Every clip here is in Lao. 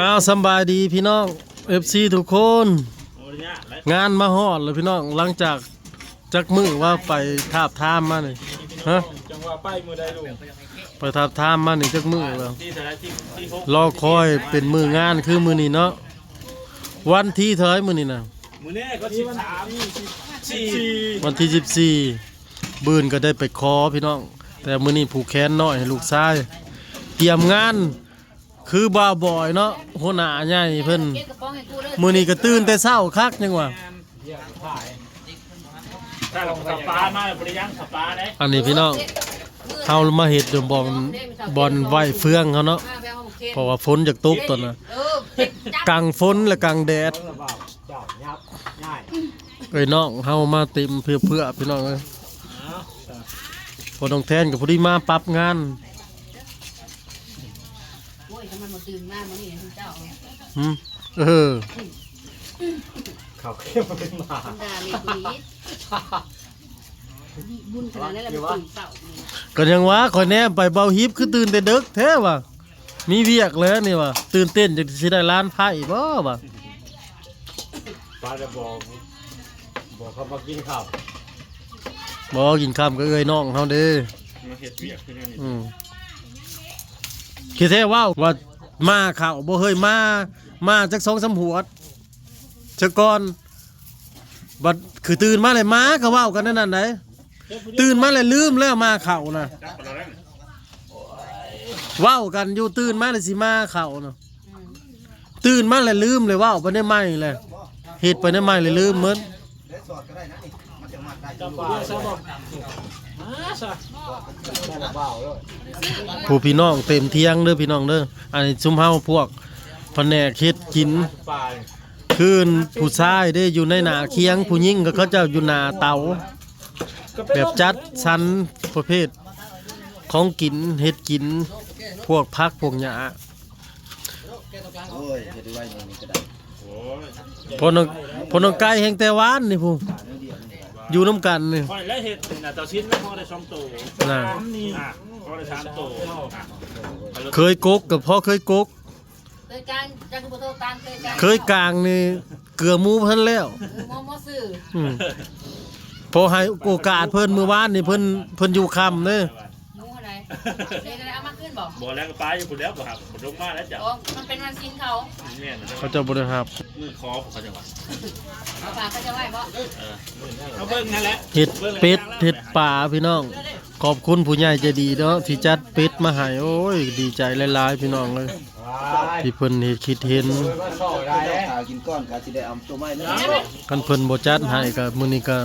ອ້າວ ສຳບາຍດີພີ່ນ້ອງ ເອັຟຊີ ທຸກຄົນ. ງານມາຮອດແລ້ວພີ່ນ້ອງ ຫຼັງຈາກຈັກມື້ວ່າໄປທາບທາມມານີ້ ຮະ? ຈັ່ງວ່າໄປມື້ໃດລຸງ? ໄປທາບທາມມານີ້ຈັກມື້ແລ້ວ ທີ່ເທົ່າໃດ? ທີ່ ທີ່ຫົກ ລໍຄອຍເປັນມື້ງານຄືມື້ນີ້ເນາະ. ວັນທີເທົ່າໃດມື້ນີ້ນະ? ມື້ນີ້ກໍສິບສາມ ສິບສີ່ ວັນທີສິບສີ່ ບື່ນກໍໄດ້ໄປຂໍພີ່ນ້ອງ ແຕ່ມື້ນີ້ຜູກແຂນນ້ອຍໃຫ້ລູກຊາຍ ຕຽມງານ ຄືບ່າວບອຍເນາະ ຫົວໜ້າໃຫຍ່ເພິ່ນ. ມື້ນີ້ກໍຕື່ນແຕ່ເຊົ້າຄັກຍັງວ່າ ຖ້າເຮົາສະປາມາແລ້ວບໍ່ໄດ້ຍັງສະປາເດ້. ອັນນີ້ພີ່ນ້ອງ ເຮົາມາເຮັດຢູ່ບ່ອນ ບ່ອນໄວ້ເຟືອງເຮົາເນາະ ເພາະວ່າຝົນຢາກຕົກຕອນນະ ກາງຝົນ ແລະ ກາງແດດ. ເອີຍ ນ້ອງເຮົາມາເຕັມເພື່ອໆ ພີ່ນ້ອງເອີຍ. ພໍນ້ອງແທນກໍພໍດີມາປັບງານ. ໂອ້ຍ ຄັນມັນບໍ່ຕື່ນມາມື້ນີ້ເຈົ້າ ຫືມ ເອີ ເຂົາເກັບມາເປັນໝາ ມັນດ່າເລັກອີ່ຫຼີ. ບຸນຂະໜາດນັ້ນແຫຼະ ມັນຕື່ນເຊົ້າ. ກໍຍັງວ່າ ຂ້ອຍແນມໄປ ເບົາຮິບຄືຕື່ນແຕ່ເດິກແທ້ວ່າ ມີວຽກແລ້ວນີ້ວ່າ ຕື່ນເຕັ້ນຈັກຊິໄດ້ຫຼານໄພ້ບໍ່ວ່າ. ປາຈະບອກ ບອກເຂົາມາກິນເຂົ້າ ບໍ່ ກິນຄ່ຳກັບເອື້ອຍນ້ອງເຮົາເດ້ ມາເຮັດວຽກຄືກັນນີ້. ອືມ ຄິດແທ້ເວົ້າວ່າມາເຂົ້າບໍ່ເຄີຍມາ ມາຈັກສອງສາມຫວດຊະກ່ອນ ບັດຄືຕື່ນມາແລ້ວມາກໍເວົ້າກັນແນວນັ້ນໃດ. ຕື່ນມາແລ້ວລືມແລ້ວມາເຂົ້ານະ ເວົ້າກັນຢູ່ ຕື່ນມາແລ້ວຊິມາເຂົ້ານະ ຕື່ນມາແລ້ວລືມ ແລ້ວເວົ້າໄປແນວໃໝ່ແລ້ວ ເຮັດໄປແນວໃໝ່ແລ້ວລືມໝົດ. ຜູ້ພີ່ນ້ອງເຕັມທຽງເດີພີ່ນ້ອງເດີ. ອັນນີ້ຊຸມເຮົາພວກພະແນກເຮັດກິນ ຄືຜູ້ຊາຍເດ້ຢູ່ໃນໜ້າຄຽງ ຜູ້ຍິງກໍເຂົາເຈົ້າຢູ່ໜ້າເຕົາ ແບບຈັດສັນປະເພດຂອງກິນ ເຮັດກິນ ພວກຜັກພວກຫຍ້າ. ໂອ້ຍ ເຮັດໄວ້ມື້ນີ້ກໍໄດ້. ໂອ້ຍ ພໍ່ນ້ອງ ພໍ່ນ້ອງໄກ່ແຮ່ງແຕ່ວານນີ້ພຸ້ນ ຢູ່ນຳກັນນີ້ ຂ້ອຍແລະເຮັດນີ້ນະ ເຈົ້າຊິນແລ້ວພໍໄດ້ສອງໂຕນະ ອ່າ ພໍໄດ້ສາມໂຕ. ເຄີຍກົກກໍພໍເຄີຍກົກ ເຄີຍກາງ ຈັກຄືບໍ່ໂທກາງ ເຄີຍກາງ ເຄີຍກາງນີ້ເກືອໝູບໍ່ທັນແລ້ວ ເອີ ໝໍ ໝໍຊື່ ອືມ ພໍໃຫ້ໂອກາດເພິ່ນ ມື້ວານນີ້ເພິ່ນ ເພິ່ນຢູ່ຄ່ຳເດ້. ໝູຫັ້ນໃດ ເດ້ ເອົາມາຄືນບໍ່? ບໍ່ແລ້ວ ກໍປາຢູ່ພຸ້ນແລ້ວ ບໍ່ຮັບ ບໍ່ລົງມາແລ້ວເຈົ້າ. ອໍ ມັນເປັນວັນສິນເຂົາ ແມ່ນ ເຂົາເຈົ້າບໍ່ໄດ້ຮັບ ມື້ຂໍເຂົາເຈົ້າວ່າ ເອົາຝາກເຂົາເຈົ້າໄວ້ບໍ່? ເອີ ເອົາເບິ່ງຫັ້ນແຫຼະ ເຮັດເປັດ ເຮັດປາພີ່ນ້ອງ. ຂອບຄຸນຜູ້ໃຫຍ່ໃຈດີເນາະ ທີ່ຈັດເປັດມາໃຫ້ ໂອ້ຍ ດີໃຈຫຼາຍໆ ພີ່ນ້ອງເອີຍ ທີ່ເພິ່ນເຮັດ ຄິດເຫັນ. ຖ້າກິນກ່ອນກໍຊິໄດ້ເອົາໂຕໃໝ່ມາ. ຄັນເພິ່ນບໍ່ຈັດໃຫ້ກໍມື້ນີ້ກໍ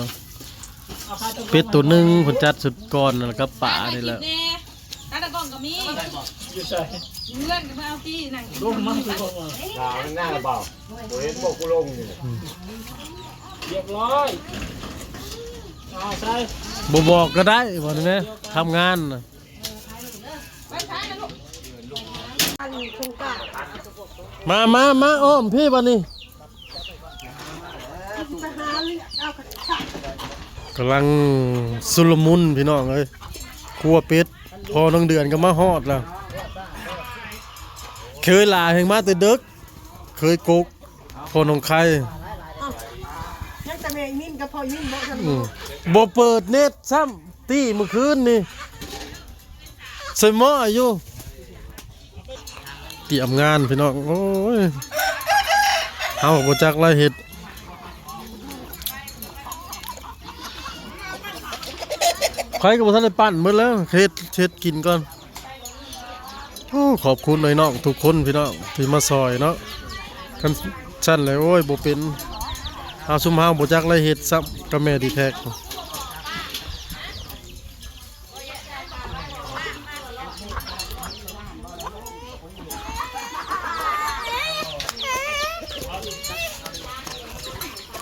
ເປັດໂຕໜຶ່ງ ເພິ່ນຈັດຊຸດກ່ອນ ແລ້ວກໍປານີ້ແຫຼະ. ຕາຕະກ້ອງກໍມີ ຢູ່ໃສ? ຢູ່ເຮືອນກໍມາເອົາຕີ ນັ່ງກິນ ລົງມາຄືບໍ່ມາ ດາວໜ້າລະເບົາ ບໍ່ເຫັນບໍ່ກູລົງຢູ່. ອືມ ຮຽບຮ້ອຍ ເອົາໃສ່ ບໍ່ບອກກໍໄດ້ ວ່າແນ່ ທຳງານນະ. ມາ ມາ ມາອ້ອມພີ້ບາດນີ້ ກຳລັງຊຸນລະມຸນພີ່ນ້ອງເອີຍ ຄົວເປັດ. ພໍ່ນ້ອງເດືອນກໍມາຮອດແລ້ວ ເຄີຍຫຼາແຮ່ງມາແຕ່ເດິກ ເຄີຍກົກ ພໍ່ນ້ອງໄຂ່ ອ້າວ ຍັງແຕ່ແມ່ອີມິນກັບພໍ່ອີມິນບໍ່ທັນ ອືມ ບໍ່ເປີດເນັດຊ້ຳ ຕີມື້ຄືນນີ້ ໃສ່ໝໍ້ຢູ່ ຕຽມງານພີ່ນ້ອງ. ໂອ້ຍ ເຮົາບໍ່ຈັກລາຍເຮັດ ໄຂ່ກໍບໍ່ທັນໄດ້ປັ່ນໝົດແລ້ວ ເຮັດ ເຮັດກິນກ່ອນ. ໂອ້ ຂອບຄຸນອ້າຍນ້ອງທຸກຄົນພີ່ນ້ອງທີ່ມາຊ່ອຍເນາະ ຄັນຊັ້ນແລ້ວ ໂອ້ຍ ບໍ່ເປັນ ເຮົາ ຊຸມເຮົາບໍ່ຈັກລາຍເຮັດຊ້ຳ ກັບແມ່ດີແທັກ.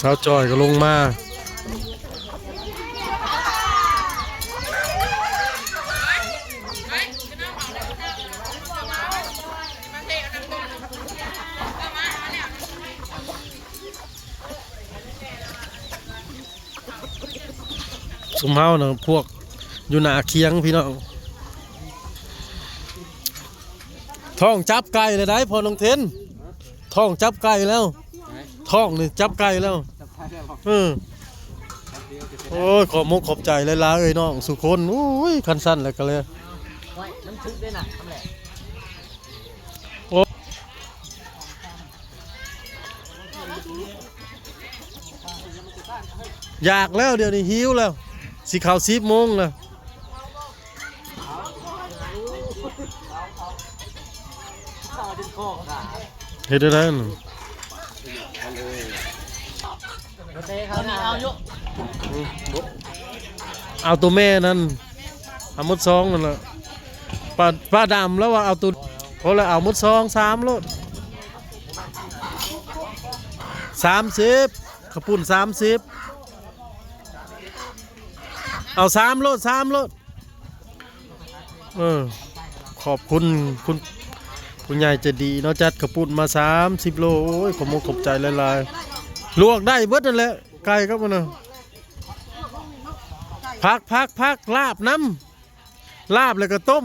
ສາວຈ້ອຍກໍລົງມາ ຊຸມເຮົານະ ພວກຢູ່ໜ້າຄຽງພີ່ນ້ອງ ທ ທ້ອງຈັບໄກ່ແລ້ວໄດ໋ ພໍ່ນ້ອງເທັນ ທ້ອງຈັບໄກ່ແລ້ວ ທ້ອງນີ້ຈັບໄກ່ແລ້ວ ຈັບໄກ່ແລ້ວ ເອີ ໂອ້ຍ ຂອບມົກຂອບໃຈຫຼາຍໆ ເອີຍ ນ້ອງສູ່ຄົນ. ໂອ້ຍ ຄັນຊັ້ນແລ້ວກໍແລ້ວ ໂອ້ຍ ມັນຖືກໄດ້ນະ ໂອ້ ຢາກແລ້ວ ດຽວນີ້ຫິວແລ້ວ ຊິເຂົ້າສິບໂມງແລ້ວ ເຮັດໄດ້ນັ້ນ ເອົາໂຕແມ່ນັ້ນ ເອົາໝົດຊອງນັ້ນລະ ປາ ປາດຳລາວວ່າເອົາໂຕ ພໍລະ ເອົາໝົດຊອງ ສາມໂລດ ສາມສິບ ເຂົ້າປຸ້ນ ສາມສິບ ເອົາ ສາມໂລດ ສາມໂລດ. ເອີ ຂອບຄຸນ ຄຸນຜູ້ໃຫຍ່ໃຈດີເນາະ ຈັດເຂົ້າປຸ້ນມາສາມສິບໂລ. ໂອ້ຍ ຂອບມົກຂອບໃຈຫຼາຍໆ ລວກໄດ້ເບິດນັ້ນແຫຼະ ໄກ່ກັບອັນນະ ຜັກ ຜັກ ຜັກ ລາບນຳ ລາບແລ້ວກໍຕົ້ມ.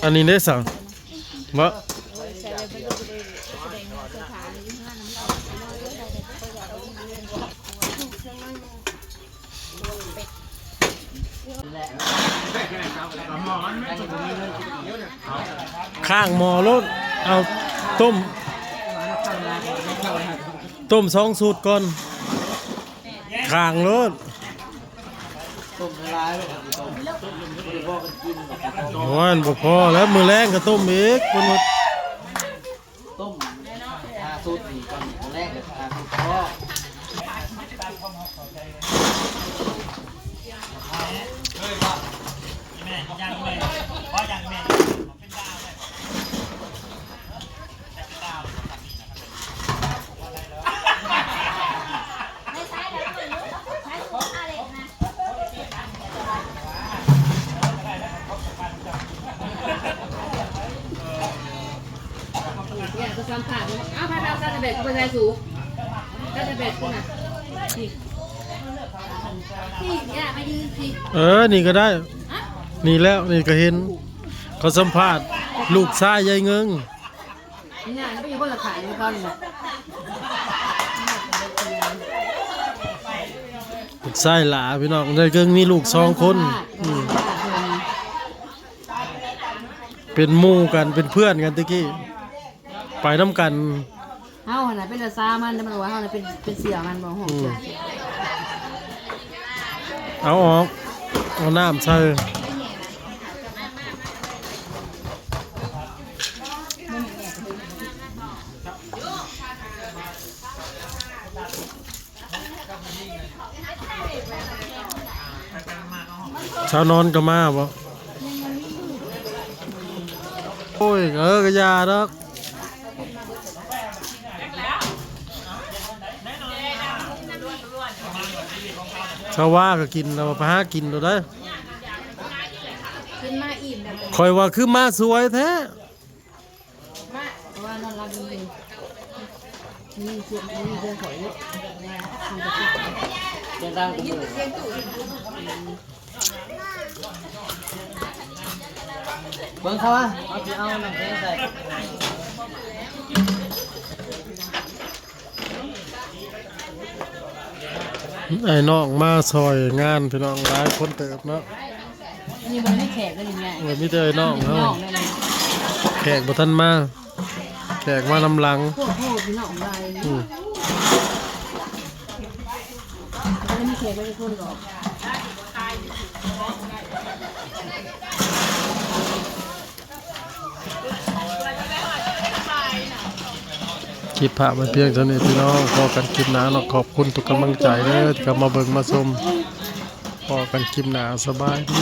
ອັນນີ້ເດ້ສາວ ບໍ່ ຂ້າງໝໍ້ໂລດ ເອົາຕົ້ມ ຕົ້ມສອງຊຸດກ່ອນ ຂ້າງໂລດ ຕົ້ມຫຼາຍໆ ບໍ່ພໍກັນກິນ. ໂອ້ຍ ບໍ່ພໍແລ້ວ ມື້ແລງກໍຕົ້ມອີກ ເພິ່ນວ່າ ຕົ້ມຫ້າຊຸດນີ້ກ່ອນ ມື້ແລງກໍຫ້າຊຸດພໍ. ເອີ ນີ້ກໍໄດ້ ນີ້ແລ້ວ ນີ້ກໍເຫັນ ເຂົາສຳພາດລູກຊາຍຍາຍເງິງ. ລູກຊາຍຫຼ້າພີ່ນ້ອງ ຍາຍເກິ່ງມີລູກສອງຄົນ ອືມ ເປັນໝູ່ກັນ ເປັນເພື່ອນກັນແຕ່ກີ້ ໄປນຳກັນ. ເຮົາຫັ້ນນະເປັນອາສາມັນ ແຕ່ມັນວ່າເຮົານະເປັນ ເປັນເສື້ອມັນບໍ່ ຫ້ອງເສື້ອ ອືມ ເອົາອອກ ເອົານ້ຳໃສ່. ຊາວນອນກໍມາບໍ່? ໂອ້ຍ ເອີ ກໍຢ່າດອກ ຊາວວ່າກໍກິນແລ້ວ ໄປຫາກິນໂລດເດີ. ຂຶ້ນມາອີ່ມແລ້ວ ຂ້ອຍວ່າຄືມາສວຍແທ້. ມາ ເພາະວ່ານອນຫຼັບດີ ມີສຽງ ມີສຽງຂ້ອຍຢູ່ ສຽງດັງກວ່າໝູ່ ເບິ່ງເຂົາວ່າ ເຮົາຊິເອົານ້ຳແຂງໃສ່. ອ້າຍນ້ອງມາຊ່ອຍງານພີ່ນ້ອງ ຫຼາຍຄົນເຕີບເນາະ. ອັນນີ້ບໍ່ໄດ້ມີແຂກເດ້ນີ້ ເອີ ມີແຕ່ອ້າຍນ້ອງເຮົາ ແຂກບໍ່ທັນມາ ແຂກມານຳຫຼັງ ພວກພໍ່ພີ່ນ້ອງຫຼາຍ ອືມ ບໍ່ໄດ້ມີແຂກຫຼາຍຄົນດອກ. ເກັບພາບໄວ້ພຽງເທົ່ານີ້ພີ່ນ້ອງ ພໍ້ກັນຄລິບໜ້າເນາະ. ຂອບຄຸນທຸກກຳລັງໃຈເດີ ທີ່ເຂົ້າມາເບິ່ງມາຊົມ. ພໍ້ກັນຄລິບໜ້າ ສະບາຍດີ.